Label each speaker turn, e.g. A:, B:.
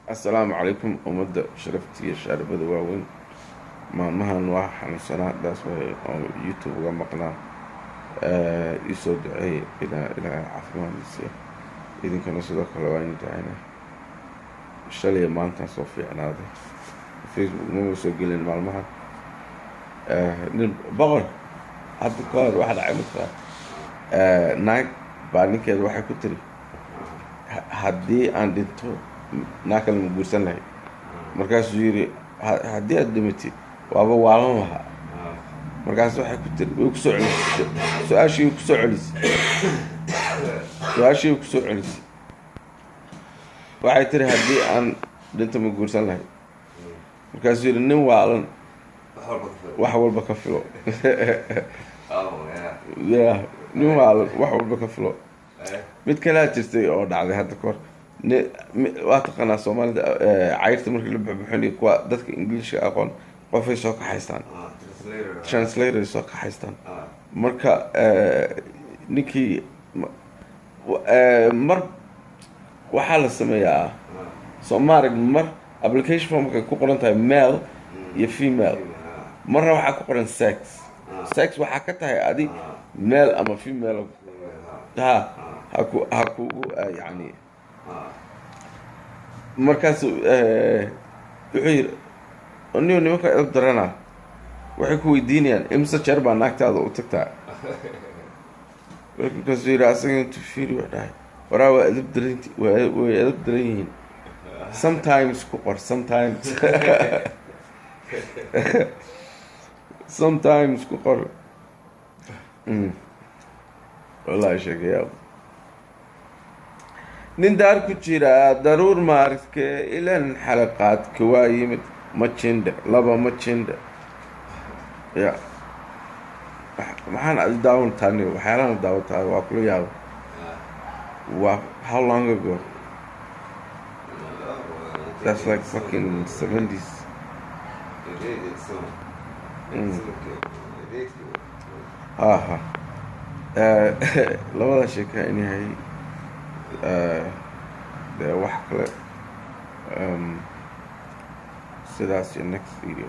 A: Assalaamu calaykum, ummadda sharafta iyo shaaribada waaweyn. Maalmahan waa xanuunsanaa, taas way oo YouTube uga maqnaa. Iisoo duceey ilaa Ilaahay caafimaad siiyo. Idinkana sidoo kale waa inu duceynaa. Shalay maantaan soo fiicnaaday. Facebook mama soo gelin maalmahan. Nin boqor hadda ka hor waxa dhacay markaa, naag baa ninkeeda waxay ku tiri, "Haddii aan dhinto, naag kale ma guursan lahayd?" Markaasuu yidhi, "Haddii aad dhimatid, waaba waalan lahaa." Markaas waxay ku tiri, way kusoo celisay su-aashii, way kusoo celisay su-aashii, way kusoo celisay. Waxay tiri, "Haddii aan dhinto, ma guursan lahayd?" Markaasuu yidhi, "Nin waalan wax walba ka filo." Ya, nin waalan wax walba ka filo. Mid kalaa jirtay oo dhacday hadda kahor. Waa taqaanaa Soomaalida, cayrta markii la buxbuxinayo, kuwa dadka Ingiliishka aqoon qofay soo kaxaystaan, translator soo kaxaystaan. Marka ninkii mar waxaa la sameeyaa, soo maarag, mar application formkay ku qoran tahay male iyo female, marna waxaa ku qoran sex. Sex waxaa ka tahay adi male ama female, ha haku ha kugu yani. Markaas wuxuu yidhi, "Niyo, nimanka edab darana waxay ku weydiinayaan imse jeer baa naagtaada u tagtaa?" Markaasuu yidhi, asaga intuu fiiri wax dhahay, "Waraa, waa edab daranti, way edab daran yihiin. Sometimes ku qor, sometimes, sometimes ku qor." Wallahi sheegayaa, nin daar ku jira daruur maarke ilan xalaqaadka waa yimid. Ma jindhe laba, ma jindhe ya. Maxaan adi daawantaa ni? Waxyaalahan daawataa waa kula yaaba. Waa how long ago? That's like fucking 70s. Ha ha, labada sheeka in yahay dee wax kale. Sidaas iyo next video.